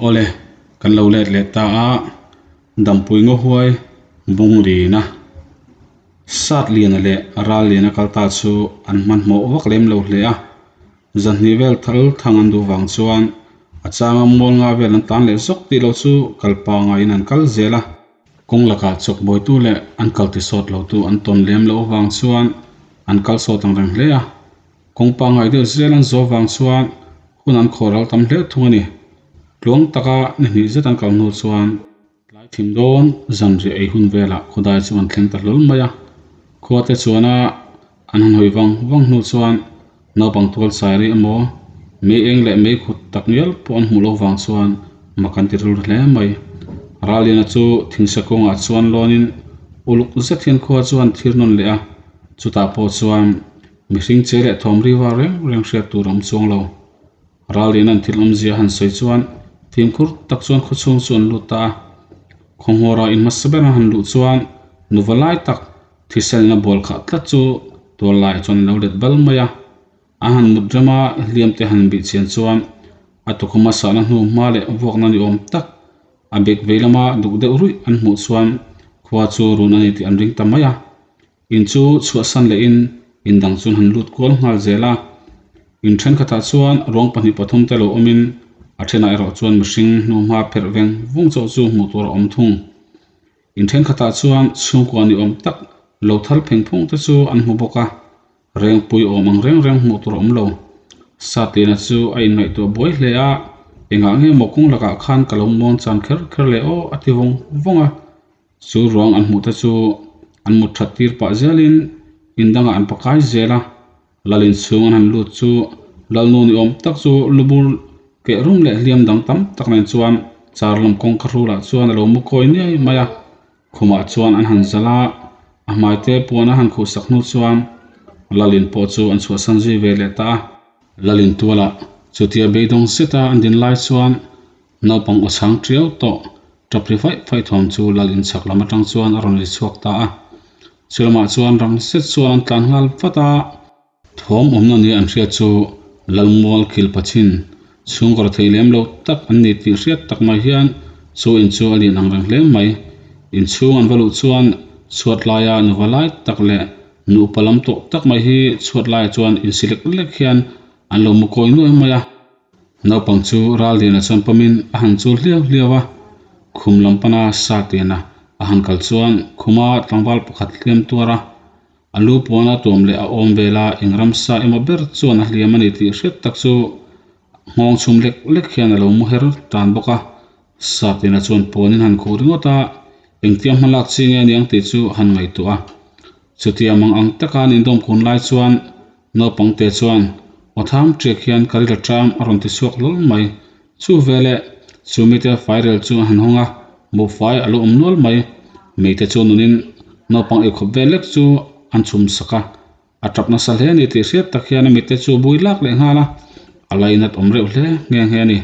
Awle, kan lo let leh ta a, Dampui Ngawhuai Bunglina, Satliana leh Ralliana kal ta chu an hmanhmawh vak lem lo hle a. Zanhnih vel thal thang an duh vang chuan a changa mual nga vel an tan leh zawk tih loh chu kal pangaiin an kal zel a. Kawng lakah chawkbawitu leh an kal ti sawt lotu an tawn lem loh vang chuan an kal sawt ang reng hle a. Kawng pangngai deuh zel an zawh vang chuan hun an khawh ral tam hle thung a ni. Tluang taka ni hnih zet an kal hnu chuan tlai thim dawn zanriah ei hun velah khawdai chu an thleng ta hlawl mai a. Khua te chuana an han hawi vang vang hnu chuan naupang tual chai rih emaw mei eng leh mei khut tak ngial pawh an hmuh loh vang chuan mak an ti rilru hle mai. Ralliana chu thingse kawngah chuan lawnin uluk zet hian khua chuan thir nawn leh a, chutah pawh chuan Mihring che leh thawm ri var reng reng hriat tur a awm chuang lo. Ralin an thil awmzia han sawi chuan fimkhur tak chuan khawchhung chu an lut ta a. Khawngawra in hmasa ber an han luh chuan nuva lai tak thiselna bual khah tlat chu tual laiah chuan a lo let bal mai a. A han mut rema hliam te han bih chian chuan a tukhuma sahna hnu hma leh vuakna ni awm tak a bek vei lama duk deuh ruih an hmuh chuan khua chu run a ni tih an ring ta mai a. In chu chhuahsan lehin in dang chuan han lut kual nghal zel a, in thenkhatah chuan ruang pahnih pathum te lo awmin a thenah erawh chuan mihring hnuhma pherh veng vung chauh chu hmuh tur a awm thung. In thenkhatah chuan chhungkua ni awm tak lo thal pheng phung te chu an hmu bawk a, rengpui awm ang reng reng hmuh tur a awm lo. Satliana chu a inngaihtuah buai hle a, engah nge maw kawng lakah khan ka lo muang chan kher kher leh aw a ti vawng vawng a. Chu ruang an hmuh te chu an mut that tir pah zelin in dangah an pakai zel a, lal inchhung an han lut chu lalnu ni awm tak chu lubur keh rum leh hliam dang tam tak nen chuan char lam kawngka hrulah chuan a lo mu kawi niai mai a, khumah chuan an han zalh a, a hmai te puan a han khuh sak hnu chuan lalin pawh chu an chhuahsan zui ve leh ta a. Lalin tualah chutia beidawng zeta an din lai chuan Naupang aw chhang tiau tawh tap ri faih faih thawm chu lal inchhak lam atang chuan a rawn ri chhuak ta a. Chu lamah chuan rang set chuan an tlan nghal vat a. Thawm awmna nia an hriat chu lal mual khil pachin chhungkaw thei lem lo tak an ni tih hriat tak mai hian chu in chu a lian ang reng hle mai. Inchhung an va luh chuan chhuat laia nuva lai tak leh nupa lam tawh tak mai hi chhuat laiah chuan insi lek lek hian an lo mu kawi nuai mai a. Naupang chu Ralliana chuan pawmin a han chul hliau hliau a, khum lam pana Satiana a han kal chuan khuma tlangval pakhat hliam tuar a, a lu puana tuam leh a awm vela eng ramsa emaw ber chuan a hliam a ni tih hriat tak chu nghawng chhum lek lek hian a lo mu her tan bawk a. Satiana chuan puanin han khuh ringawt a, engtia hma lak chi nge aniang tih chu a han ngaihtuah a. Chutia mang ang taka an indawm kun lai chuan Naupang te chuan aw tham ṭiak hian ka ril aṭam a rawn ti chhuak hlawl mai. Chu veleh chu mite fairel chu a han hawng a, buhfai a lo awm nual mai. Meite chu nunin naupang eikhawp vel lek chu an chhum sak a, a ṭap nasa hle a ni tih hriat tak hian a mite chu a bui lak leh nghal a, a lainat awm reuh hle nghe nghe a ni.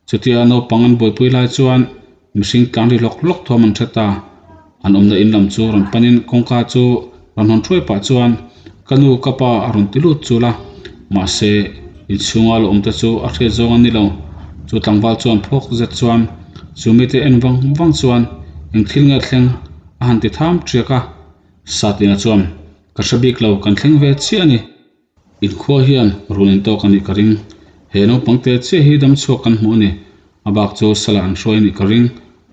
Chutia naupang an buaipui lai chuan mihring tlang ri hlawk hlawk thuam an hre ta. An awmna in lam chu rawn panin kawngka chu rawn hawn thuai pah chuan ka nu ka pa a rawn ti lut chul a, mahse inchhunga la awmte chu a hriat zawng a ni lo. Chu tlangval chuan phawk zet chuan chu mite en vang vang chuan eng thil nge thleng a han ti tham ṭiak a. Satina chuan ka hre bik lo kan thleng ve chiah a ni. Inkhua hian run in tawk a nih ka ring. He naupang te chiah hi dam chhuak kan hmuh a ni. A bak chu sala an hruai a nih ka ring,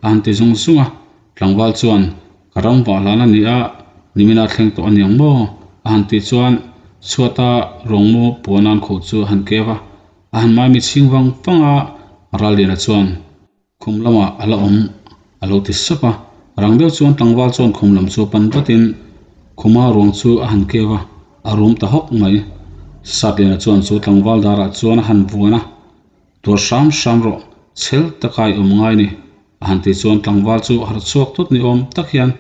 a han ti zung zung a. Tlangval chuan, Ka ram vah hlan a ni a, nimina thleng tawh a niang maw? a han tih chuan chhuata ruangmu puan an khuh chu a han keu a. A han maimi chhing vang vang a, Ralliana chuan, Khum lamah a la awm a lo ti sap a, rang deuh chuan tlangval chuan khum lam chu pan vatin khuma ruang chu a han keu a, a rum ta hawk mai. Satliana chuan chu tlangval darah chuan a han vuan a, Tuar hram hram rawh, chhel taka i awm ngai ni a han tih chuan tlangval chu harh chhuak thut ni awm tak hian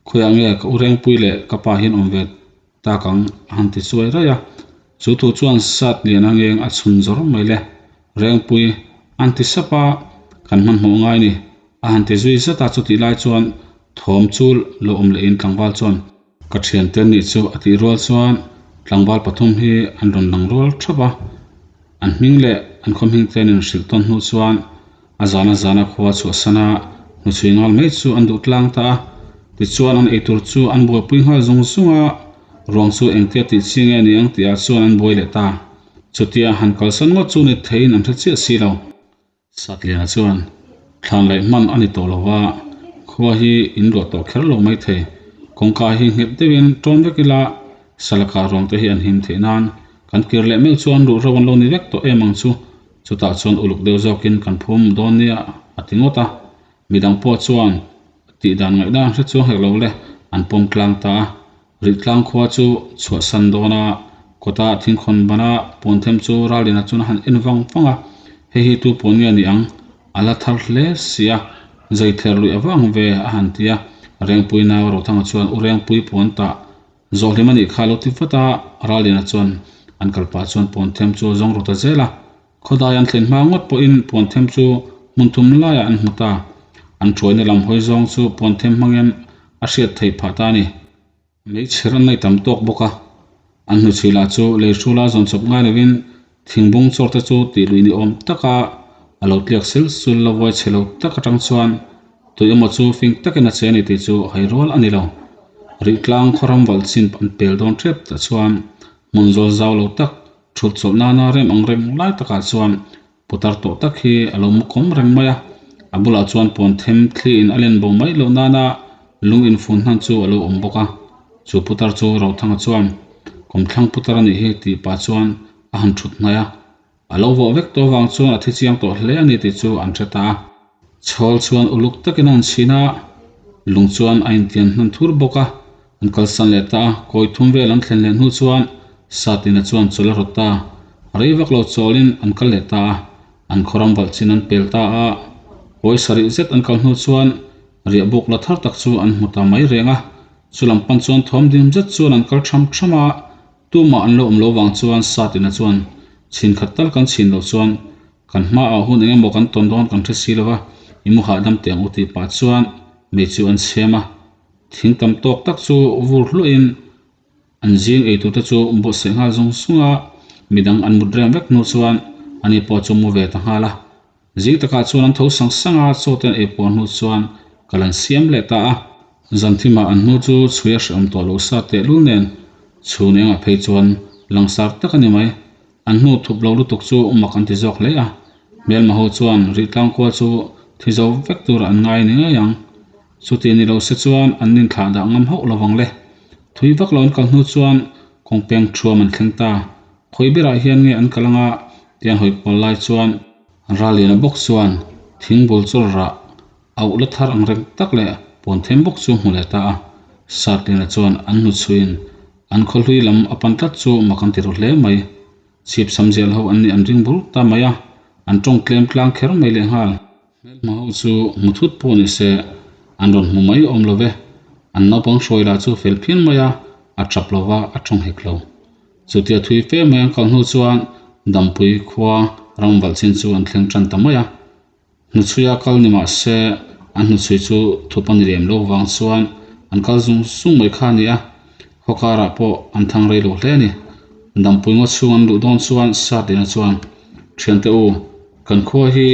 khawiah nge ka u Rengpui leh ka pa hian awm ve tak ang a han ti chuai raih a, chu thu chuan sat lian a ngeng a chhun zawr mai le, Rengpui an ti sap a, kan hmanhmawh ngai ni a han ti zui zat a, chutih lai chuan thawm chu lo awm leh in tlangval chuan ka thiante nih chu a tih rual chuan tlangval pathum hi an rawn lang rual thap a, an hming leh an khaw hming te an inhrilh tawn hnu chuan. A zana zana khua chhuahsan a, hnuchhui nghal mai chu an duh tlang ta a. Tichuan an eitur chu an buaipui nghal zung zung a, ruang chu engtia tih chi nge ni ang tihah chuan an buai leh ta. Chutia han kalsan ngawt chu ni theiin an hre chiah si lo. Satliana chuan thlan laih hman a ni tawh lo va, khua hi in ruah tawh kher lo mai thei. Kawngka hi nghet deuhin tawn vek ila, Salaka ruang te hi an him theih nan kan kir leh meuh chuan ruhro an lo ni vek tawh em ang chu. Chutah chuan uluk deuh zawkin kan phum dawn nia a ti ngawt a. Midang pawh chuan tih dan ngaihdan hre chuang hek lo le, an pawm tlang ta a. Rihtlang khua chu chhuahsan dawn a, kawta thingkhawn bana puan them chu Ralina chuan a han en vang vang a, Hei hi tu puan nge ni ang? A la thar hle si a, zai thler luih avang ve a han ti a. Rengpui nau Rothanga chuan U Rengpui puan tah Zawhlim a nih kha lo ti vat a, Ralina chuan an kal pah chuan puan them chu a zawng ru ta zel a. Khawdai an thlen hma ngawt pawhin puan them chu hmun thum laiah an hmu ta. An thuaina lam hawi zawng chu puan them hmangin a hriat theih phah ta a ni. Meichher an nei tam tawk bawk a, an hnuchhui lah chu lei hrula zawn chawp ngai lovin thingbung chawr te chu tih luih ni awm taka a lo tliak sil sul la vuai chhe lo tak atang chuan tui emaw chu fing takin a che a ni tih chu hai rual a ni lo. Rihtlang khawram valh chin an pel dawn tep tah chuan hmun zawl zau lo tak Thut chawlh nana rem ang reng lai takah chuan putar tawh tak hi a lo mu kawm reng mai a, a bulah chuan puan them thli in a len bo mai loh nana lung infun hnan chu a lo awm bawk a, chu putar chu Rothanga chuan kawmthlang putar a nih hi tih pah chuan a han thut hnaih a, a lo vawh vek tawh avang chuan a thi chiang tawh hle a ni tih chu an hre ta a. Chhawl chuan uluk takin a han chhin a, lung chuan a intian hnan thur bawk a, an kalsan leh ta a, kawi thum vel an thlen leh hnu chuan Satina chuan chawl a rawt ta, rei vak lo chawlin an kal leh ta a, an khawram valh chin an pel ta a, kawi sarih zet an kal hnu chuan riah buk la thar tak chu an hmu ta mai reng a, chu lam pan chuan thawm dim zet chuan an kal tham tham a, tumah an lo awm lo vang chuan Satina chuan chhin khat tal kan chhin loh chuan Kan hmaah hun eng emaw kan tawn dawn kan hre si lo va, i mu hahdam teh ang u tih pah chuan mei chu an chhem a. Thing tam tawk tak chu vur hluahin an zing ei turte chu buatsaih nghal zung zung a, midang an mut rem vek hnu chuan ani pawh chu mu ve ta nghal a. Zing takah chuan an tho sang sang a, chaw te an ei puar hnu chuan kal an siam leh ta a. Zanthimah an hnu chu chhui a hrehawm tawh lo sa tehlul nen chhun engah phei chuan langsar tak a ni mai. An hnu thup lo lutuk chu mak an ti zawk hle a, hmelma ho chuan rihtlang kual chu thi zo vek tur an ngai ni ngei ang. Chuti ni lo se chuan an inthlah dah ngam hauh lo vang le. Thui vak lo an kal hnu chuan kawngpeng thuam an thleng ta. Khawi berah hian nge an kal anga ti an hawi kual lai chuan Ralliana bawk chuan thingbul chawr rah Auh la thar ang reng tak leh puan them bawk chu hmu leh ta a, Satlina chuan an hnuchhuiin an khawhlui lam a pan tlat chu mak an ti ru hle mai. Chhip sam zial ho an nih an ring bur ta mai a, an tawng tlem tlang kher mai lehnghal. Hmelhma ho chu hmu thut pawh ni se an rawn hmu mai awm lo ve, an naupang hruai lah chu fel phian mai a, a tap lo va, a tawng hek lo. Chutia thui fe mai an kal hnu chuan Dampui khua ramvalh chin chu an thleng tan ta mai a. Hnuchhuia kal ni mah se an hnuchhui chu thup a ni lem lo vang chuan an kal zung zung mai kha a ni a, khaw karah pawh an thang rei lo hle a ni. Dampui ngaw chhung an luh dawn chuan Satlina chuan, Thiante u, kan khua hi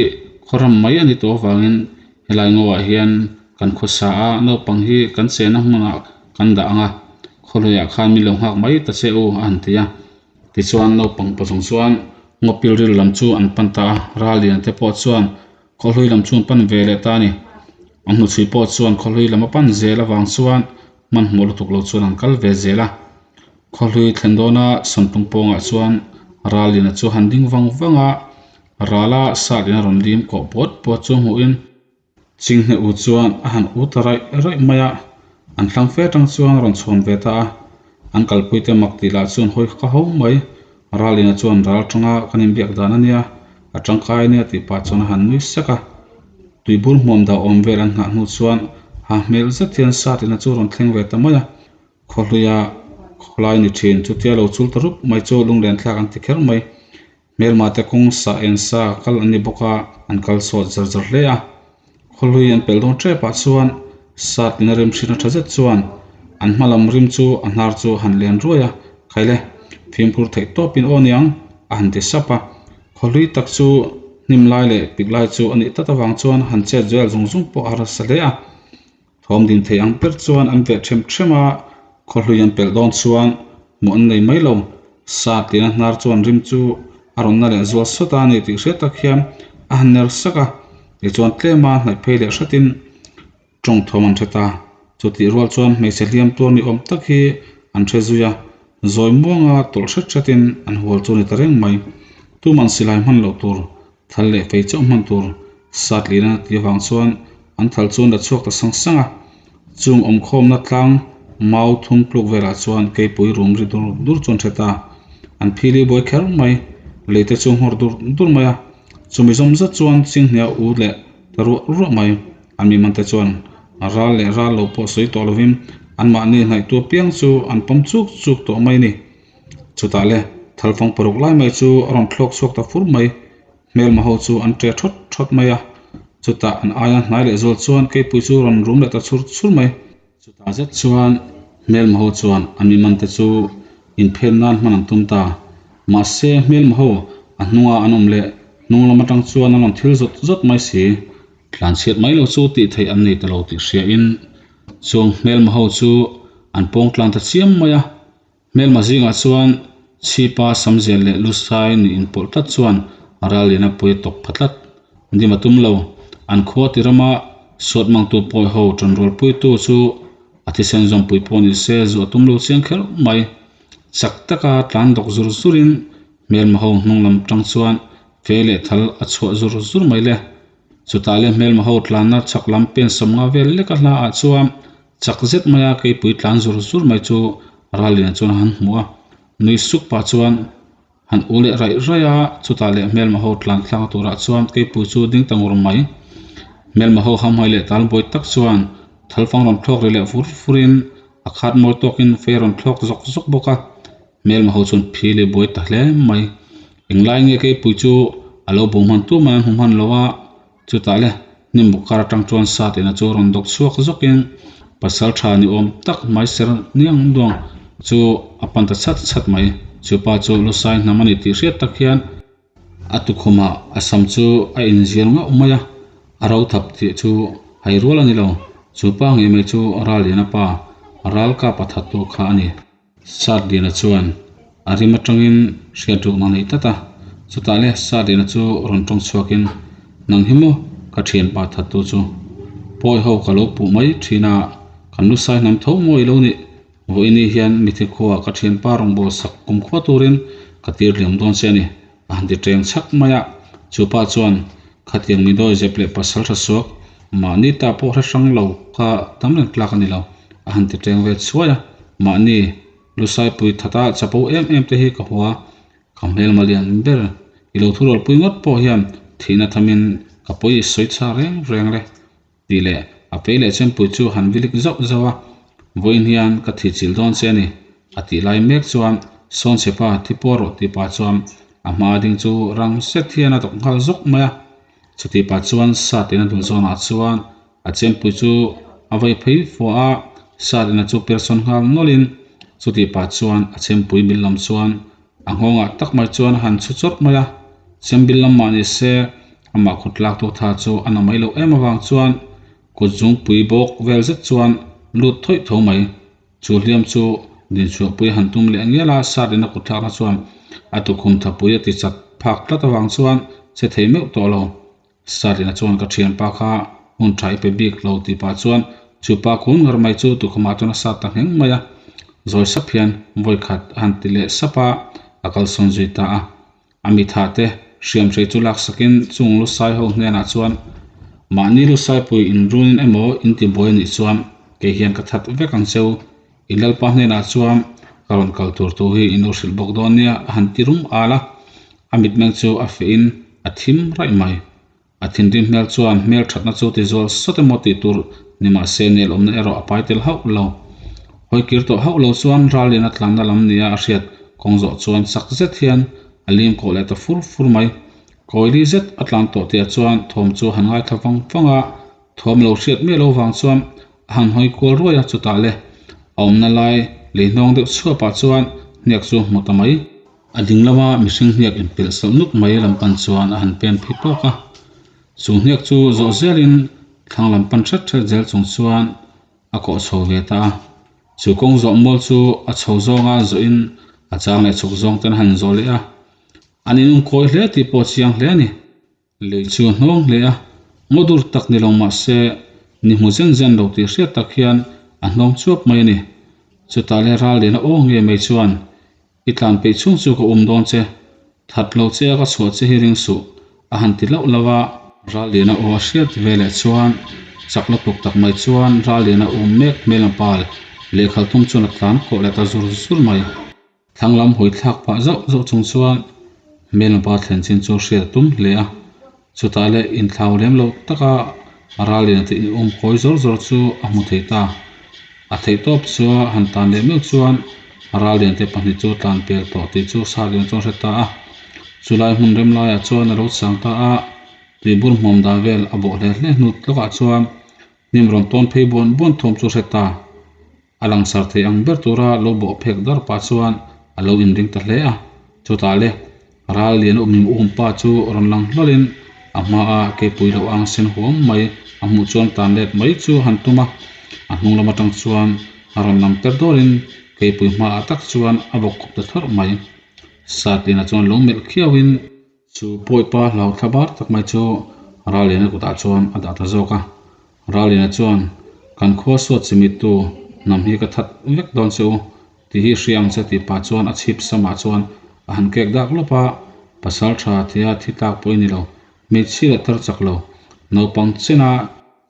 khaw ram mai a ni tawh avangin helai ngawah hian kan khawsa a, naupang hi kan chenna hmunah kan dah ang a, khawhluiah khan min lo nghak mai ta che u a han ti a. Tichuan naupang pawh chuan ngaw pilril lam chu an pan ta a, ral lian te pawh chuan khawhlui lam chu an pan ve leh ta a ni. An hnuchhui pawh chuan khawhlui lam a pan zel avang chuan hmanhmawh lutuk lo chuan an kal ve zel a. Khawhlui thlen dawna Sawmtung pawngah chuan ral liana chu a han ding vang vang a, rala sat in a rawn lim kawh puat puat chu hmuhin, Chinghne u chuan a han u ta raih raih mai a, an thlang fe atang chuan a rawn chhawn ve ta a, an kalpuite mak tih lah chuan hawi ka ho mai, Ralina chuan ral atanga kan inbiak dan a nia, a tangkai a nia tih pah chuan a han nui sek a, tuibur hmuam dah awm vel an nghah hnu chuan ha hmel zet hian Satina chu a rawn thleng ve ta mai a, khawhluia khawlai ni thin chutia lo chul ta rup mai chu lunglen thlak an ti kher mai. Hmelma te kawng sa en sa kal an ni bawk a, an kal sawt zar zar hle a. Khawhlui an pelh dawn tep ah chuan sat in a rem hrin a tha zet chuan an hma lam rim chu a hnar chu a han len ruai a, Khaile, fimkhur theih tawp in aw niang a han ti sap a. Khawhlui tak chu Hnim lai leh pik lai chu a nih tlat avang chuan han chet vel zung zung pawh a harsa hle a. Thawm din thei ang ber chuan an veh ṭhem ṭhem a, khawhlui an pelh dawn chuan hmuh an nei mai lo. Sa tlina hnar chuan rim chu a rawn na leh zual sawt a ni tih hriat tak hian a han ner sak a, tichuan tlema hnaih phei leh hretin Tawng thawm an hre ta. Chutih rual chuan hmeichhe hliam tuar ni awm tak hi an hre zui a, zawi muanga tawlh hret hretin an hual chu a ni ta reng mai. Tuman silai hman loh tur, thal leh fei chauh hman tur satlina ti avang chuan an thal chu an la chhuak ta sang sang a. Chung awmkhawmna tlang mau thum tluk velah chuan keipui rum ri dur dur chu an hre ta. An phili buai kher mai, leite chu nghawr dur dur mai a. Chumi zawm zat chuan chinghnia u leh ta ruah ruah mai. A mi mante chuan ral leh ral lo pawh sawi tawh lovin anmahni hnaihtu apiang chu an pawm chuk chuk tawh mai a ni. Chutah le thalfang paruk lai mai chu a rawn thlawk chhuak ta fur mai. Hmelma ho chu an ṭe ṭhawt ṭhawt mai a. Chutah an aia hnai leh zual chuan keipui chu rawn rum leh ta chhur chhur mai. Chutah zet chuan hmelma ho chuan an mi mante chu inphen nan hman an tum ta. Mahse hmelma ho a hnunga an awm leh hnung lam atang chuan an rawn thil zawt zawt mai si. Tlanchhiat mai lo chu tih theih an nei ta lo tih hriain chuang hmelma ho chu an pawng tlan ta chiam mai a. Hmelma zingah chuan Chhipa Samzial leh Lusai nih inpawlh tlat chuan Ralliana pui a tawk pha tlat. Dim a tum lo. An khua ti rama suat mangtu pawi ho tanrualpuitu chu a thisen zawmpui pawh ni se zu a tum lo chiang kher mai. Chak taka tlan dawk zur zurin hmelma ho hnung lam tang chuan fe leh thal a chhuah zur zur mai le. Chutah le hmelma ho tlanna chhak lam pen sawmnga vel leka hla ah chuan chak zet maia keipui tlan zur zur mai chu Ralliana chuan a han hmu a. Nui suk pah chuan han u leh raih raih a, chutah leh hmelma ho tlan thlak turah chuan keipui chu ding ta ngur mai. Hmelma ho hamhai leh talbuai tak chuan thalfang rawn thlawk ri leh fur furin a khat mawi tawkin fei rawn thlawk zawk zawk bawk a. Hmelma ho chuan phil i buai ta hle mai. Englai nge keipui chu a lo bo hman tum a an hmu hman lo a, chutah le hnim buk kar atang chuan sa tihna chu rawn dawk chhuak zawkin pasal tha ni awm tak mai ser niang duang chu a pan ta chhat chhat mai. Chupa chu lusai hnam a ni tih hriat tak hian a tukhumah a sam chu a inzial ngauh mai a, a ro thap tih chu hai rual a ni lo. Chupa ngei mai chu Ralliana pa Ralkapa thattu kha a ni. Sardina chuan a rim atangin hriat rukna a nei tlat a, chutah le Sardina chu rawn tawng chhuakin, Nang hi maw ka thianpa thattu chu? Pawi ho ka lo puh mai thin a, kan lu sai hnam tho maw i lo nih? Vawiini hian mithi khuaah ka thianpa rawngbâwl sak kum khua turin ka tir liam dawn che a ni, a han ti teng chhak mai a. Chu pa chuan, Khatiang mi dawi zep leh pasal tha suak, mahni ta pawh hre hrang lo kha tam reng tlak a ni lo, a han ti teng ve chhuai a. Mahni Lusaipui thata chapo em em te hi ka hua, ka hmelma lian ber i lo thurualpui ngawt pawh hian thihna thamin ka pawi i sawi chha reng reng le. Tih leh a pei leh chempui chu han vilik zauh zauh a, vawiin hian ka thi chilh dawn che a ni, a tih lai mek chuan Sawnchhepa thi pawh rawh tih pah chuan a hma ding chu rang zet hian a dawk nghal zawk mai a. Chutih pah chuan Satina dul zawnah chuan a chempui chu a vawi phei fua a, Satina chu per sawn nghal nawlhin chutih pah chuan a chempui bil lam chuan A nghawngah tak mai chuan a han chhu chawrh mai a, Chembil lam mah ni se amah kut lak tu tha chu a na mai loh em avang chuan kut zungpui bawk vel zet chuan lut thawih tho mai. Chu hliam chu dinchhuahpui a han tum leh ngial a, Sat in a kut thlakna chuan a tukhum thapui a ti chat phak tlat avang chuan che thei meuh tawh lo. Satlina chuan ka thianpa kha hun tha i pe bik lo tih pah chuan chu pa kun ngar mai chu tukhumah chuan a sat ta ngheng mai a. Zawi sap hian vawi khat a han ti leh sap a, a kalsawn zui ta a. A mithah te hriam hrei chu laksakin chung lusai ho hnenah chuan mahni lusaipui inrunin emaw intibuai anih chuan kei hian ka that vek ang cheu. I lalpa hnenah chuan ka rawn kal tur thu hi in lo hrilh bawk dawn nia a han ti rum al a. A mitmeng chu a feh in a thim raih mai. A thinrim hmel chuan hmel thatna chu ti zual sawt emaw tih tur ni mah se nel awmna erawh a pai tel hauh lo. Hawi kir tawh hauh lo chuan ral lian a tlanna lam nia a hriat kawng zawh chuan chak zet hian a lim kawh leh ta fur fur mai. Kawili zet a tlan tawh tihah chuan thawm chu a han ngaithla vang vang a, thawm lo hriat miah lo vang chuan A han hawi kual ruai a, chutah le a awmna lai lei hnawng deuh chhuapah chuan hniak chu hmu ta mai. A ding lama mihring hniak inpelh sawlh nuk mai lam pan chuan a han pen phei tawk a. Chu hniak chu zawh zelin thlang lam pan hret hret zel chung chuan a kawh chho ve ta a. Chu kawng zawh mual chu a chho zawnga zawhin a chang leh chhuk zawng ten a han zawh leh a. An inumkawi hle tih pawh a chiang hle a ni. Lei chu a hnawng hle a, ngaw dur tak ni lo mah se ni hmu zen zen lo tih hriat tak hian a hnawng chuap mai a ni. Chutah le ral lian a aw nge mai chuan, I tlan peih chhung chu ka um dawn che, that lo che a ka chhuah che hi ring suh, a han ti hlauh lo a. Ral lian a aw a hriat ve leh chuan chak lutuk tak mai chuan ral lian a um mek hmel ang pal lehkhalh tum chuan a tlan kawh leh ta zur zur mai. Thlang lam hawi thlak pah zauh zauh chung chuan hmelpa thlen chin chu hriat a tum hle a, chutah leh inthlau lem loh taka ral lian te inawm kawi zawr zawr chu a hmu thei ta. A theih tawp chua han tan leh meuh chuan ral lian te pahnih chu tlan pel tawh tih chu sat lian chuan a hre ta a, chulai hmun rem laiah chuan a lo chang ta a, tuibur hmuam dan vel a bawh hle hle hnu lawkah chuan hnim rawn tawn phei buan buan thawm chu a hre ta. A langsar thei ang ber tura lo bawh phek dar pah chuan a lo inring ta hle a. Chutah le, ral lian um um pa chu rawn lang hlawlin a hmaa keipui lo ang sen huam mai a hmuh chuan tan let mai chu a han tum a. A hnung lam atang chuan a rawn lang ter dawrin keipui hmaah tak chuan a bawk khup ta thlawrh mai. Satliana chuan lo melh khiauin. Chu pawipa hlau thla bar tak mai chu Ralliana kutah chuan a dah ta zawk a. Ralliana chuan, Kan khua suat chimittu hnam hi ka that vek dawn che u tih hi hria ang che tih pah chuan a chhip samah chuan a han kek dak lawp a, pasal tha tia thi tlak pawh i ni lo, hmeichhia leh tar chak lo, naupang chena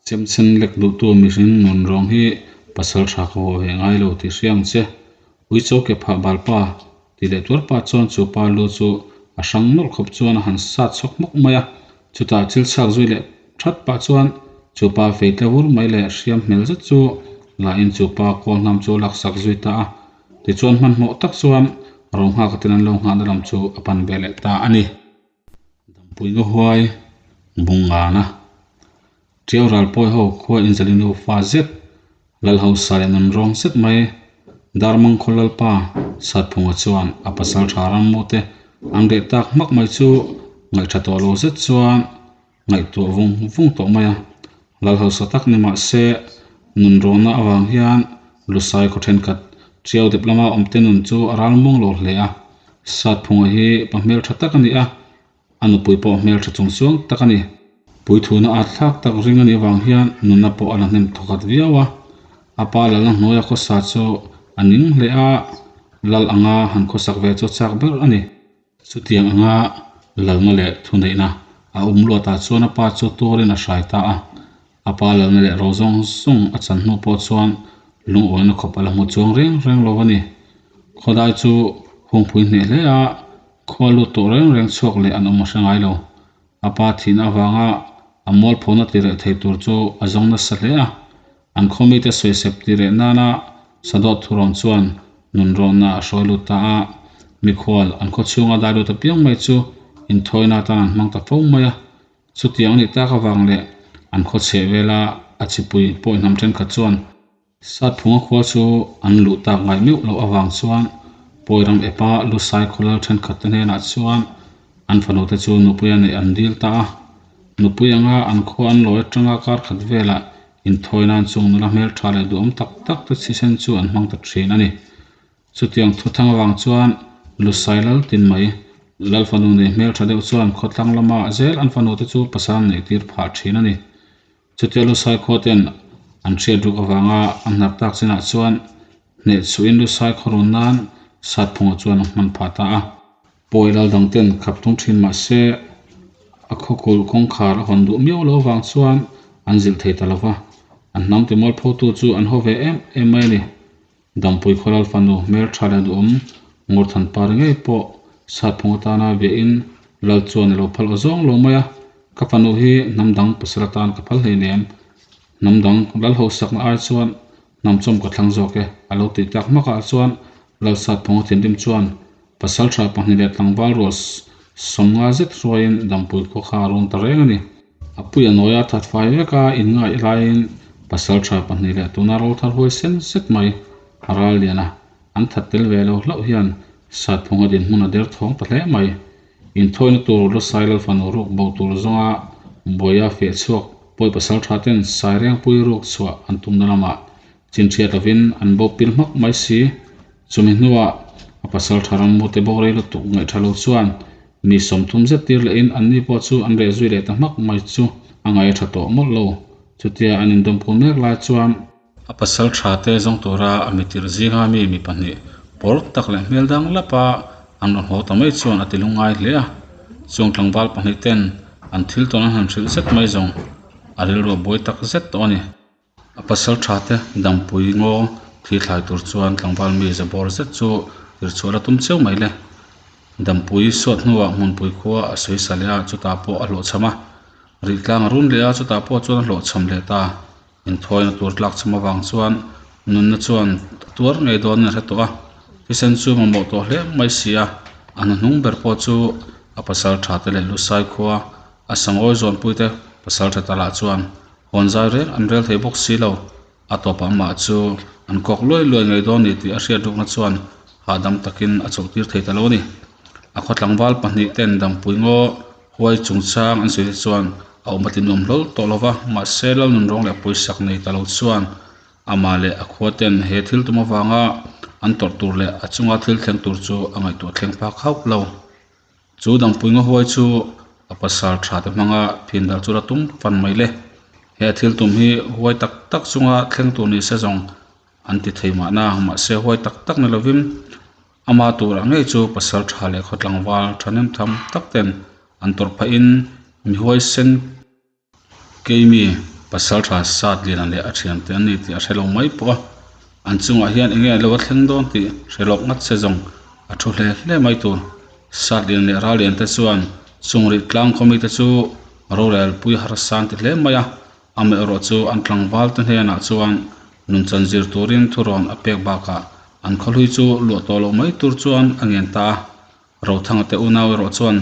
chemchen lek duhtu mihring nun rawng hi pasal tha ka haw ve ngai lo tih hria ang che. Uicho ke phah bal pa Ti leh tuar pah chuan chu pa lu chu a hrang nawlh khawp chuan a han sat chhawk hmawk mai a. Chutah thil chhak zui leh that pah chuan chu pa fei tla vur mai leh hriam hmel zet chu la in chu pa kawl hnam chu lak sak zui ta a. Tichuan hmanhmawh tak chuan Ronghaka ten an lo nghahna lam chu a pan ve leh ta a ni. Dampui nga huai bung ngana Tiau ral pawi ho khua inzali nufa zet lal hausa leh nun rawng zet mai Darmang khaw lalpa Satphunga chuan a pasal tha rammu te an reh tak hmak mai chu ngaihṭha tawh lo zet chuan ngaihtuah vung vung tawh mai a. Lal hausa tak ni mah se nun rawhna avang hian Lusai khaw thenkhat Tiau dep lama awmte nun chu a ral muang lo hle a. Satphunga hi pa hmeltha tak a ni a, a nupui pawh hmeltha chung chuang tak a ni. Puithuna at thlak tak ring a nih avang hian nunna pawh a la hnem thawkhat viau a. A pa lalna hnuaia khawsa chu a ning hle a, lal anga han khawsak ve chu a chak ber a ni. Chutiang anga lalna leh thuneihna a awm luatah chuan a pa chu tuarin a hrai ta a. A pa lalna leh ro zawng zawng a chan hnu pawh chuan lungawina khawp a la hmu chuang reng reng lo a ni. Khawdai chu hungpui hneh hle a, khua lut tawh reng reng chhuak leh an awm a hre ngai lo. A pa thihna avanga a mualphona ti reh thei tur chu a zawng nasa hle a. An khawmite sawisep ti reh nana Sadawt thurawn chuan nunrawnna a hruai lut ta a. Mikhual an khawchhunga dai lut apiang mai chu inthawina atan an hmang ta fo mai a. Chutiang a nih tak avang leh an khaw chheh vela a chipui pawh hnam thenkhat chuan Satphunga khua chu an luh tak ngai meuh loh avang chuan Pawiram epa Lusai khawlal thenkhat te hnenah chuan an fanu te chu nupui a neih an dil ta a. Nupui anga an khua an lawi atanga kar khat velah inthawi nan chung nula hmeltha leh duhawm tak tak te thisen chu an hmang ta thin a ni. Chutiang thuthang avang chuan Lusai lal tin mai Lal fanu nei hmeltha deuh chuan khawtlang lama zel an fanu te chu pasal an neih tir phah thin a ni. Chutia Lusai khua ten an hriat ruk avanga an hnar tak chinah chuan hneh chhuhin Lusai khaw run nan Satphunga chuan a hman phah ta a. Pawi lal dang ten khap tung thin mah se a khawkulh kawngkhar a hawn duh miau lo avang chuan an zilh thei ta lo va, an hnam timualphotu chu an haw ve em em mai a ni. Dampui khawlal fanu hmeltha leh duhawm Ngurthan par ngei pawh Satphung atana biahin Lal chuan a lo phal aw zawng lo mai a, ka fanu hi hnam dang pasal atan ka phal hleinem, hnam dang lal hauhsakna ai chuan hnam chawm ka thlang zawk e a lo tih tak hmakah chuan Lal Satphunga thinrim chuan pasal tha pahnih leh tlangval rual sawmnga zet hruaiin Dampui khua kha a rawn ta reng a ni. A pui a nawi a that fai vek a, inngaih laiin pasal tha pahnih leh tuna rawlthar huai sen set mai a ral lian a, an that tel ve lo hlauh hian Satphunga dinhmun a derthawng ta hle mai. Inthawina tur Lusai Lalfanu ruk bo tur zawnga buaia fiah chhuak pawi pasaltha ten Sairengpui ruk chhuah an tumna lamah chinhriat lovin an bo pil hmak mai si. Chumi hnuah a pasaltha rammute bo rei lutuk ngaihtha lo chuan mi 30 zet tir lehin anni pawh chu an reh zui leh ta hmak mai chu a ngaih a tha tawh mawlh lo. Chutia an indawmkun mek lai chuan A pasal tha te zawng tura a mitirh zinga mi mi pahnih pawr tak leh hmel dang lapa an rawn haw ta mai chuan a ti lungngai hle a. Chung tlangval pahnih ten an thil tawn an han hrilh zet mai zawng a rilru a buai tak zet tawh a ni. A pasal tha te dampui ngaw thi thlai tur chuan tlangval mi za bawr zet chu tirchhuah la tum cheu mai le. Dampui suat hnuah hmunpui khua a sawi sa leh a, chutah pawh a hlawhchham a. Rihtlang a run leh a, chutah pawh chuan a hlawhchham leh ta. Inthawina tur tlak chhum avang chuan nunna chuan a tuar ngei dawn in a hre tawh a, thisen chu mamawh tawh hle mai si a, a hnuhnung ber pawh chu a pasal tha te leh Lusai khua a sangawi zawnpui te pasal tha ta lah chuan hawn zai reng an rel thei bawk si lo, a tawpah amah chu an kawk luai luai ngei dawn ni tih a hriat rukna chuan hahdam takin a chawlhtir thei ta lo a ni. A khaw tlangval pahnih ten dampui ngaw Huai chungchang an sawi te chuan a awm a ti nuam hlawl tawh lo va, mahse Lalnunrawng leh pawisak nei ta lo chuan amah leh a khua ten he thil tum avanga an tawrh tur leh a chunga thil thleng tur chu a ngaihtuah thleng phak hauh lo. Chu dangpui nga huai chu a pasal tha te hmanga phin dal chu la tum fan mai le. He a thil tum hi huai tak tak chunga thleng tur ni se zawng an ti thei mahna, mahse huai tak tak ni lovin Ama turah ngei chu pasal tha leh khaw tlangval thahnem tham tak ten an tawrh phahin mi huaisen keimi pasal tha sat lian leh a thiante an ni tih a hre lo mai pawh a, an chungah hian eng nge lo a thleng dawn tih hre lawk ngat se zawng a thu hle hle mai tur. Sat lian leh ral lian te chuan chung rih tlang khaw mite chu rorel pui harsa an ti hle mai a, Amaherawh chu an tlangval te hnenah chuan nunchan zir turin thurawn a pek bakah an khawhlui chu luah tawh loh mai tur chuan a ngen ta a. Rothanga te unau erawh chuan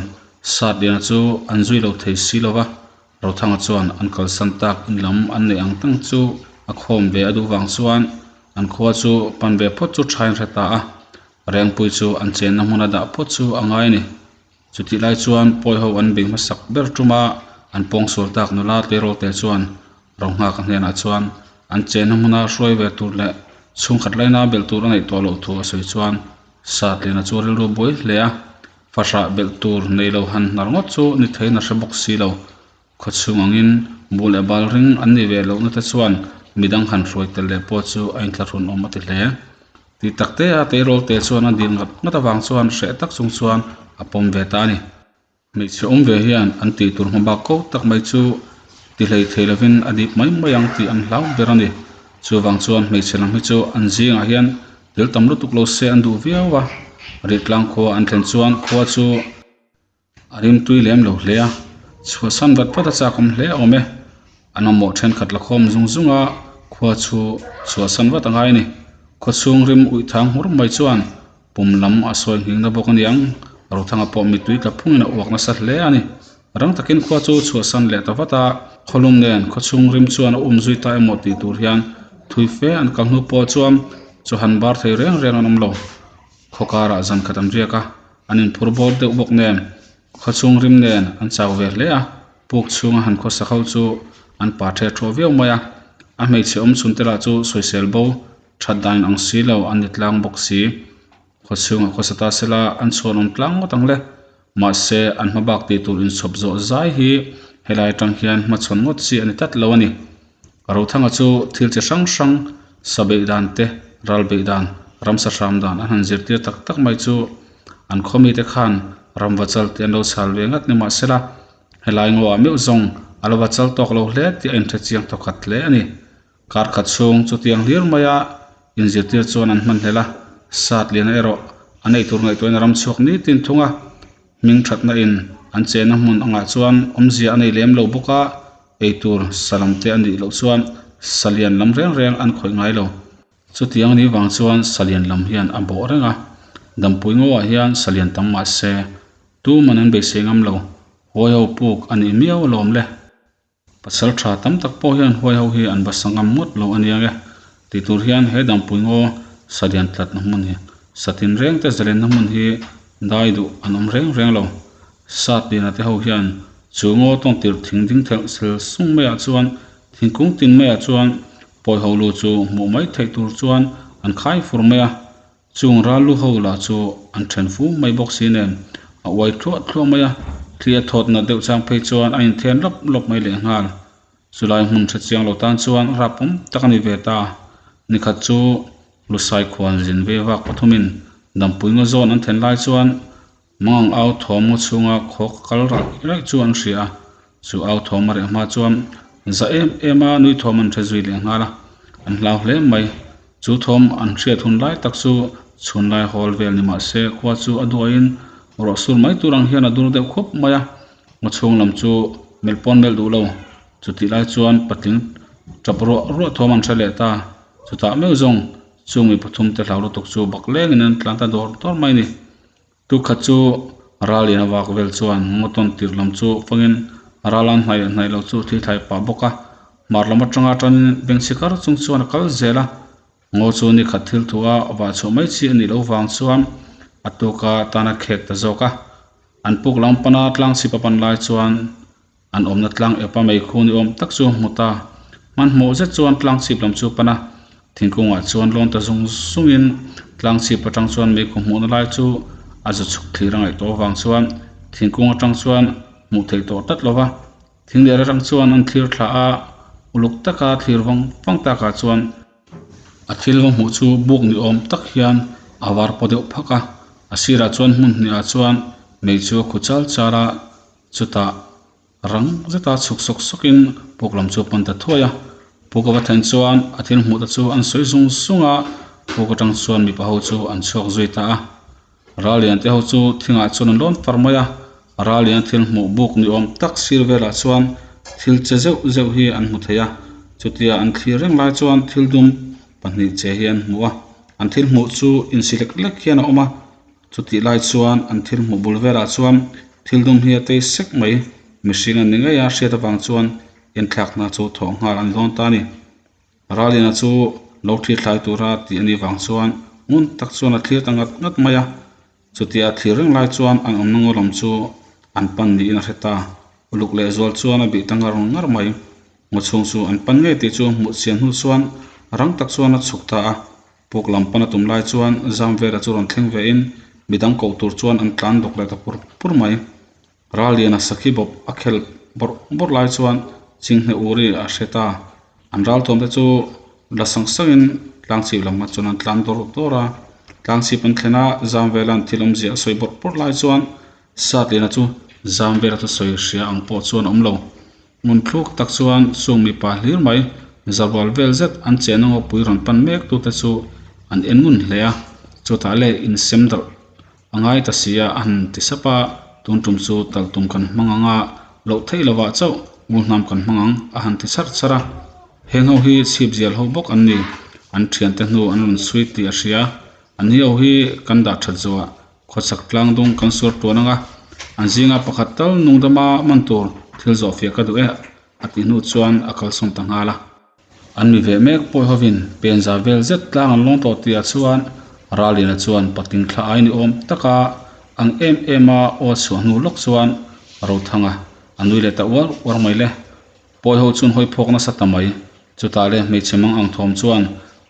Satliana chu an zui lo thei si lo va, Rothanga chuan an kalsan tak in lam an neih ang tang chu a khawm ve a duh vang chuan an khua chu pan ve phawt chu thain hre ta a. Rengpui chu an chenna hmuna dah phawt chu a ngai a ni. Chutih lai chuan pawi ho an bei hmasak ber ṭuma an pawngsual tak nula tleirawl te chuan Rohnghaka hnenah chuan an chenna hmuna hruai ve tur leh chhungkhat laina belh tur a neih tawh loh thu a sawi chuan Satliana chu rilru buai hle a, fahrah belh tur nei lo han hnar ngawt chu ni theiin a hre bawk si lo. Khawchhung angin buh leh bal ring an ni ve lohna te chuan midang han hruai tel leh pawh chu a inthlahrun awm a ti hle. Tih tak te a tleirawl te chuan a dil ngat ngat avang chuan hreh tak chung chuan a pawm ve ta a ni. Hmeichhe awm ve hian an tih tur hma bak ko tak mai chu ti hlei thei lovin a dip mai mai ang tih an hlau ber a ni. Chuvang chuan hmeichhe lam hi chu an zingah hian tel tam lutuk lo se an duh viau a, Rihtlang khua an thlen chuan khua chu A rimtui lem lo hle a, chhuahsan vat vat a chak awm hle a awm e. An mamawh thenkhat la khawm zung zung a, khua chu chhuahsan vat a ngai a ni. Khaw chhung rim uih thang hmur mai chuan pum lam a sawi nghing na bawk a niang. Rothanga pawh mittui tla phungin a uak nasa hle a ni. Rang takin khua chu chhuahsan leh ta vat a, khawlum nen khaw chhung rim chuan a um zui ta emaw tih tur hian thui fe an kal hnu pawh chuan chaw han bar thei reng reng an awm lo. Khaw karah zan khat an riak a, an inphur bawr deuh bawk nen khaw chhung rim nen an chau ve hle a, puk chhunga han khawsa ho chu an pa ṭhe ṭhuah viau mai a, a hmeichhe awm chhun te lah chu sawisel bo ṭhat dan ang si lo an ni tlang bawk si. Khaw chhungah khawsa ta sela an chhuan awm tlang ngawt ang le. Mahse an hma bak tih tur inchhawp zawh zai hi helai atang hian hmachhawn ngawt chi a ni tlat lo a ni. Rothanga chu thil chi hrang hrang sa beih dan te, ral beih dan, ramsa hram dan an han zirtir tak tak mai chu an khaw mite khan ramva chal tih an lo chhal ve ngat ni mahsela helai ngaw-ah meuh zawng a lo va chal tawk lo hle tih a inhre chiang thawkhat hle a ni. Kar khat chhung chutiang hlir maia inzirtir chuan an hman hlel a, Satliana erawh a neih tur ngaihtuahin a ram chhuak nitin thung a, hming thatna in an chenna hmun angah chuan awmzia a nei lem lo bawk a, eitur sa lam te a nih loh chuan sa lian lam reng reng an khawih ngai lo. Chutiang ni vang chuan sa lian lam hian a bawh reng a, Dampui ngawah hian sa lian tam mah se tuman an beisei ngam lo, huai ho puk a nih miau alawm le. Pasal tha tam tak pawh hian huai ho hi an va sa ngam ngawt lo a nia nge tih tur hian he Dampui ngaw salian tlatna hmun hi Satin reng te zalenna hmun hi dai duh an awm reng reng lo. Satliana te ho hian chu ngaw tawng tirh thing ding thelh sel sung maiah chuan thingkung tin maiah chuan pawi ho lu chu hmuh mai theih tur chuan an khai fur mai a. Chung ral lu ho lah chu an then fu mai bawk si nen a uai thluah thluah mai a, thli a thawt nat deuh chang phei chuan a inthen lawp lawp mai lehnghal. Chulai hmun hre chiang lo tan chuan rap awm tak a ni ve ta. Nikhat chu Lusai khuan zin ve vak pathumin dampui ngaw zawn an then lai chuan Mangang au thawm ngaw chhunga khaw kal raih raih chu an hria a, chu au thawm a reh hma chuan za em em a nui thawm an hre zui leh nghal a, an hlau hle mai. Chu thawm an hriat hun lai tak chu chhun lai hawl vel ni mah se khua chu a duaiin ruah sur mai tur ang hian a dur deuh khup mai a, ngaw chhung lam chu melh pawn melh duh lo. Chutih lai chuan patling tap ruah ruah thawm an hre leh ta. Chutah meuh zawng chung mi pathum te hlau lutuk chu bak lengin an tlan ta dawr dawr mai a ni. Tukhat chu Rallian a vak vel chuan ngawtawn tir lam chu fangin ral an hnaih leh hnaih lo chu thil thlai pah bawk a. Hmar lam atanga tanin bengchhi kar chung chuan a kal zel a. Ngaw chu ni khat thil thu a vah chhuah mai chi a nih loh vang chuan a tuka tan a khek ta zawk a. An puk lam pana tlang chhip a pan lai chuan An awmna tlang epa mei khu ni awm tak chu a hmu ta. Hmanhmawh zet chuan tlang chhip lam chu pan a, thingkungah chuan lawn ta zung zungin tlang chhip atang chuan mei khu hmuhna lai chu a zu chhuk thlir a ngaih tawh avang chuan thingkung atang chuan hmuh theih tawh tlat lo va. Thing leh atang chuan an thlir thla a, uluk taka thlir vang vang takah chuan A thil va hmuh chu buk ni awm tak hian a var paw deuh phak a, a sirah chuan hmun hnihah chuan mei chu a khu chal chal a. Chutah rang zeta chhuk sawk sawkin puk lam chu a pan ta thuai a, puk a va then chuan a thil hmuh te chu an sawi zung zung a, puk atang chuan mipa ho chu an chhuak zui ta a. Rallian te ho chu thingah chuan an lawn far mai a, Rallian thil hmuh buk ni awm tak sir velah chuan thil che zeuh zeuh hi an hmu thei a, chutia an thlir reng lai chuan thil dum pahnih che hi an hmu a, an thil hmuh chu insi lek lek hian a awm a. Chutih lai chuan an thil hmuh bul velah chuan thil dum hi a tei sek mai. Mihring an ni ngei a, hriat avang chuan enthlakna chu thawh nghal an dawn ta a ni. Ralina chu lo thlir thlai tura tih a nih vang chuan ngun tak chuan a thlir ta ngat ngat mai a. Chutia a thlir reng lai chuan an awmna ngaw lam chu an pan niin a hre ta. Uluk lehzual chuan a bih ta ngar ngar mai. Ngaw chhung chu an pan ngei tih chu hmuh chian hnu chuan rang tak chuan a chhuk ta a. Puk lam pan a tum lai chuan Zamvela chu rawn thleng ve in midang koh tur chuan an tlan dawk leh ta pur pur mai. Ralliana sakhi bawp a khel bawrh bawrh lai chuan Chinghne Uri a hre ta. An ralthuam te chu la sang sang in tlangchhip lam ah chuan an tlan dawr dawr a. Tlangchhip an thlen a, Zamvela'n thil awmzia a sawi bawrh bawrh lai chuan Satliana chu Zamvela thusawi hria ang pawh chuan a awm lo. Ngun thluk tak chuan chung mipa hlir mai zarual vel zet an chenna ngawpui rawn pan mek tute chu an en ngun hle a, chutah leh insem darh a ngai ta si a, a han ti sap a, tun tum chu tal tum kan hmang ang a, loh theih lovah chauh ngulhnam kan hmang ang a han ti char char a. Heng ho hi chhip zial ho bawk an ni, an thiante hnu an rawn chhui tih a hria, an hi ho hi kan dah that zuah Khawchhak tlang dung kan suar tuan ang a, an zinga pakhat tal nungdama man tur thil zawh fiah ka duh e a tih hnu chuan a kalsawn ta nghal a. An mi veh mek pawi hovin penza vel zet tlang an lawng tawh tihah chuan Ralliana chuan patling thla ai ni awm taka ang em em a aw chhuah hnu lawk chuan Rothanga a nui leh ta uar uar mai le. Pawi ho chuan hawi phawk nasa ta mai. Chutah le hmeichhe mang ang thawm chuan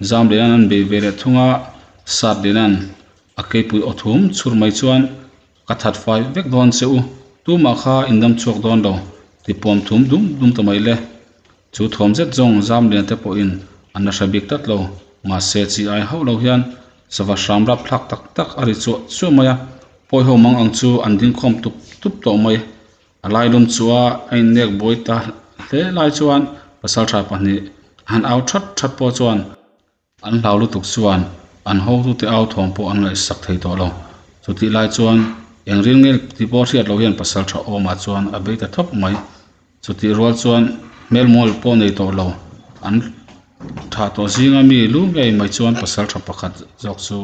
Zamliana'n an bei ve leh thung a, Satliana'n A keipui aw thum chhur mai chuan ka that fai vek dawn che u, tumah kha in dam chhuak dawn lo, ti puam thum dum dum ta mai le. Chu thawm zet zawng zam lian te pawhin an la hre bik tlat lo, mahse chi ai hauh lo hian sava hram rap thlak tak tak a ri chuah chuah mai a, pawi ho mang ang chu an ding khawm tup tup tawh mai. A lai lum chu a a innek buai ta hle lai chuan pasaltha pahnih han au that that pawh chuan, An hlau lutuk chuan an hotute au thawm pawh an ngaihsak thei tawh lo. Chutih lai chuan eng ril ngel tih pawh hriat loh hian pasal tha awmah chuan a bei ta thawp mai. Chutih rual chuan hmelmual pawh nei tawh lo. An tha tawh zinga mi lu ngei mai chuan pasal tha pakhat zawk chu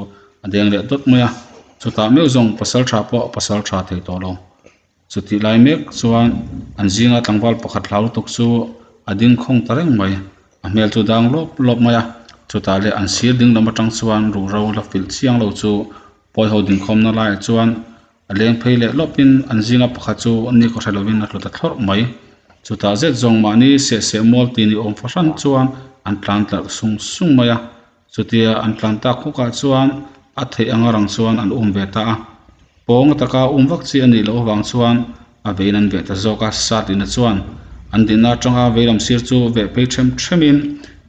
a deng leh dawt mai a. Chutah meuh zawng pasal tha pawh pasal tha thei tawh lo. Chutih lai mek chuan an zinga tlangval pakhat hlau lutuk chu a ding khawng ta reng mai. A hmel chu dang lawp lawp mai a. Chutah leh an sir ding lam atang chuan ruhro la filh chiang lo chu pawiho dingkhawmna laiah chuan a leng phei leh lawpin an zinga pakhat chu ni ka hre lovin a tlu ta thlawrh mai. Chutah zet zawng mahni seh seh mual ti ni awm fahran chuan an tlan tlarh sung sung mai a. Chutia an tlan tak hukah chuan a theih anga rang chuan an um ve ta a. Pawng ataka um vak chi a nih loh avang chuan a veiin an veh ta zawk a. Satlina chuan an dinna atanga veilam sir chu veh phei them themin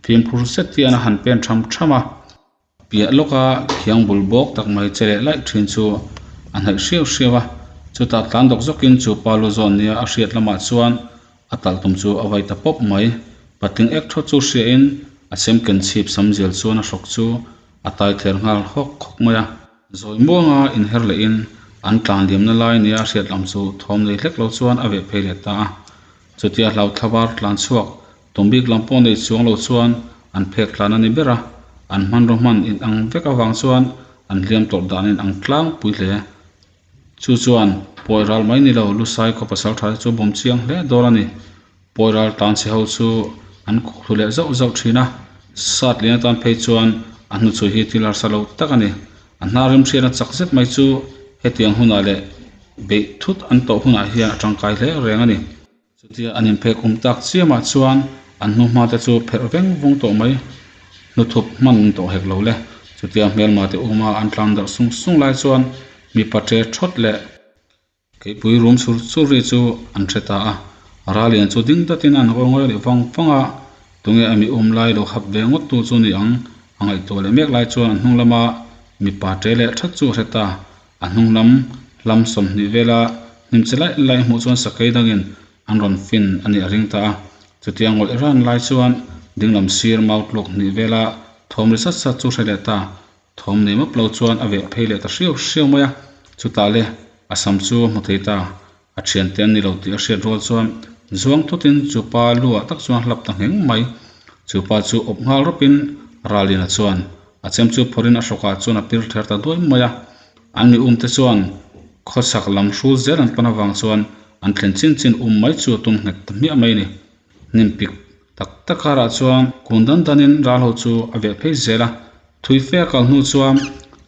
fimkhur zet hian a han pen tham tham a. Piah lawka khiang bul bawk tak mai che leh laih thin chu a hnaih hriau hriau a. Chutah tlan dawk zawkin chu pa lu zawn nia a hriat lamah chuan A talh tum chu a vai ta pawp mai. Patling ek thawt chu hriain a chem ken chhip sam zial chuan a hrawk chu a tai thler nghal hawk hawk mai a. Zawi muanga inher lehin an tlan liamna lai nia a hriat lam chu thawm nei hlek lo chuan a veh phei leh ta a. Chutia hlau thlavar tlan chhuak tum bik lam pawh nei chuang lo chuan an phek tlan a ni ber a. An hmanraw hman inang vek avang chuan an hliam tawrh dan inang tlangpui hle. Chu chuan pawi ral mai ni lo, Lusai khaw pasal tha te chu bawm chiang hle dawn a ni. Pawi ral tan chhe ho chu an khuhlu leh zauh zauh thin a, sat lian atan phei chuan a hnuchhui hi thil harsa lo tak a ni. A hnar rimhriatna chak zet mai chu hetiang hunah leh beih thut an tawh hunah hian a tangkai hle reng a ni. Chutia an inphek awm tak chiamah chuan an hnuhma te chu pherh veng vung tawh mai. Hnuthup hman tawh hek lo le. Chutia hmelma te uma an tlan darh sung sung lai chuan mipa ṭe ṭhawt leh keipui rum chur chur ri chu an hre ta a. Ralian chu ding datin an hawi ngawi leh vang vang a, tunge a mi um lai lo hap ve ngawt tu chu ni ang a ngaihtuah leh mek lai chuan an hnung lama mipa ṭe leh ṭhat chu a hre ta. A hnung lam hlam 20 vela hnim che laih laih hmuh chuan sakei dangin an rawn fin a nih a ring ta a. Chutia ngawih ran lai chuan dinglam sir mau tluk hnih vela thawm ri sat sat chu hre leh ta. Thawm nei map lo chuan a veh phei leh ta hriau hriau mai a. Chutah le a sam chu a hmu thei ta. A thiante an ni lo tih a hriat rual chuan zuang thutin chu pa lu ah tak chuan hlap ta ngheng mai. Chu pa chu awp nghal rawpin Ralina chuan a chem chu phawrhin a hrawkah chuan a pir ther ta duai mai a. An mi umte chuan khawchhak lam hrul zel an pan avang chuan an thlen chin chin um mai chu a tum nghet ta hmiah mai a ni. Hnim pik tak tak karah chuan kun dan danin ral ho chu a veh phei zel a. Thui fe a kal hnu chuan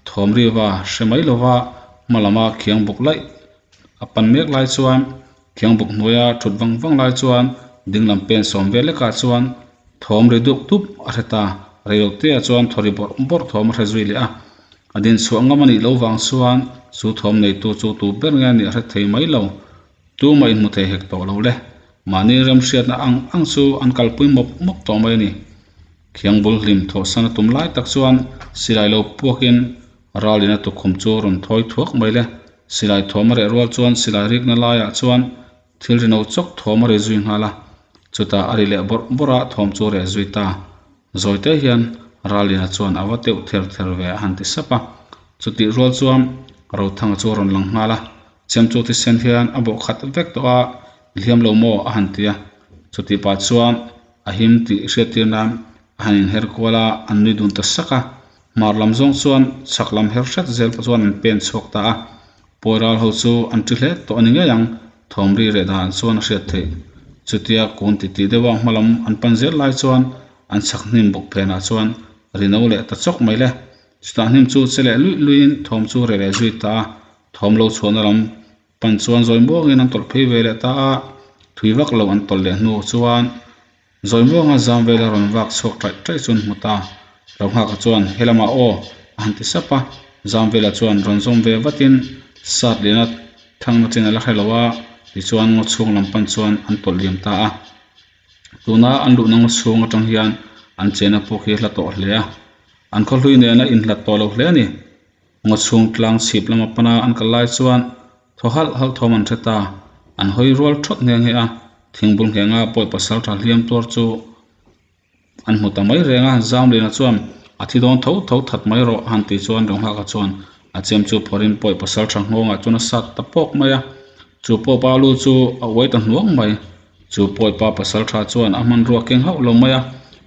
thawm riva hre mai lova hma lama khiang buk laih A pan mek lai chuan thiangbuk hnuaia thut vang vang lai chuan dinglam pen sawm vel lekah chuan thawm ri duk dup a hre ta. Reilotea chuan thaw ri bawrh bawrh thawm a hre zui leh a. A dinchhuah ngam a nih loh vang chuan chu thawm neitu chu tu ber nge a nih a hre thei mai lo. Tumah inhmu thei hek tawh lo le. Mahni remhriatna ang ang chu an kalpui mawp mawp tawh mai a ni. Thiangbul hlim thawhsan a tum lai tak chuan silai lo puakin Ralin a tukkhum chu a rawn thawi thuak mai le. Silai thawm a reh rual chuan silai rikna laiah chuan thil ri no chawk thawm a ri zui nghal a. Chutah a ri leh bawrh bawrh a, thawm chu a reh zui ta. Zawite hian Ralina chuan a va teuh ther ther ve a han ti sap a. Chutih rual chuan Rothanga chu a rawn lang nghal a. Chem chu thisen hian a bawh khat vek tawh a, i hliam lo maw a han ti a. Chutih pah chuan a him tih hriattir nan a han inher kual a, an nui dun ta sak a. Hmar lam zawng chuan chhak lam her hret zel pawh chuan an pen chhuak ta a, pawi ral ho chu an ṭi hle tawh a ni ngei ang, thawm ri reh dan chuan a hriat theih. Chutia kun titih deuha hma lam an pan zel lai chuan an chhak hnim bawk phenah chuan ri no leh ta chawk mai le. Chutah hnim chu che leh luih luihin thawm chu reh leh zui ta a, thawm lo chhuahna lam pan chuan zawi muangin an tawlh phei ve leh ta a, thui vak lo an tawlh leh hnu chuan Zawi muanga zam vela rawn vak chhuak ṭaih ṭaih chuan hmu ta. Rohnghaka chuan, Helamah aw, a han ti sap a. Zam vela chuan rawn zawm ve vatin sat liana thangna chin a la hre lo a, tichuan ngaw chhung lam pan chuan an tawlh liam ta a. Tuna an luhna ngaw chhung atang hian an chena pawh khi a hla tawh hle a, an khawhlui nena inhlat tawh lo hle a ni. Ngaw chhung tlang chhip lama pana an kal lai chuan Thaw halh halh thawm an hre ta. An hawi rual thawt nghe nghe a, thingbul nghenga pawi pasal tha hliam tuar chu an hmu ta mai reng a. Zamliana chuan a thi dawn tho tho that mai rawh a han tih chuan Ronghaka chuan a chem chu phawrhin pawi pasal tha nghawngah chuan a sat ta pawk mai a. Chu pawh pa lu chu a uai ta hnuang mai. Chu pawi pa pasal tha chuan a hmanrua keng hauh lo mai a,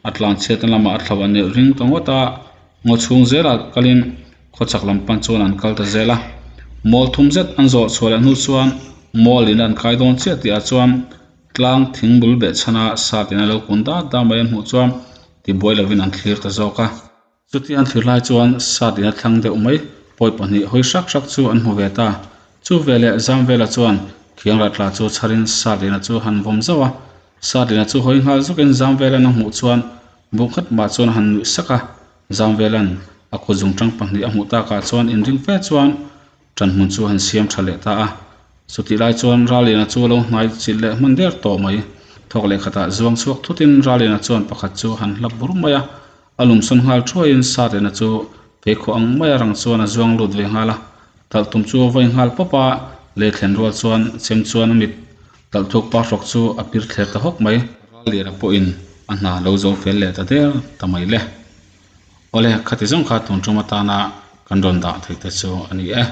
a tlanchhiatna lamah a thlo a nilh ring ta ngawt a. Ngaw chhung zelah kalin khawchhak lam pan chuan an kal ta zel a, mual thum zet an zawh chhuah leh hnu chuan mual in an kai dawn chiah tih ah chuan tlang thing bul beh chhana sat in a lo kun dat dat mai an hmuh chuan tibuai lovin an thlir ta zawk a. Chuti an thlir lai chuan sat in a thlang deuh mai pawi pahnih hawi hrak hrak chu an hmu ve ta. Chu veleh Zamvela chuan Khiangrah tla chu chharin Satliana chu han vawm zauh a. Satliana chu hawi nghal zawkin Zamvelan a hmuh chuan bu nghat mah chuan a han nuih sak a. Zamvelan a kut zungtang pahnih a hmuh takah chuan inring fe chuan ṭanhmun chu a han siam ṭha leh ta a. Chutih lai chuan Ralliana chu a lo hnai chilh leh hman der tawh mai. Thawk leh khatah zuang chhuak thutin Ralliana chuan pakhat chu a han hlap bur mai a. A lumsawn nghal thuaiin Satliana chu pheikhawh ang maia rang chuan a zuang lut ve nghal a. Talh tum chu a vawi nghal pawp a, lei thlen rual chuan chem chuan a mit talh thuk pa hrawk chu a pir thler ta hawk mai. Ralliana pawhin a hna lo zo fel leh ta der ta mai le. Awle, khati zawng kha tun tum atana kan rawn dah theih te chu a ni e.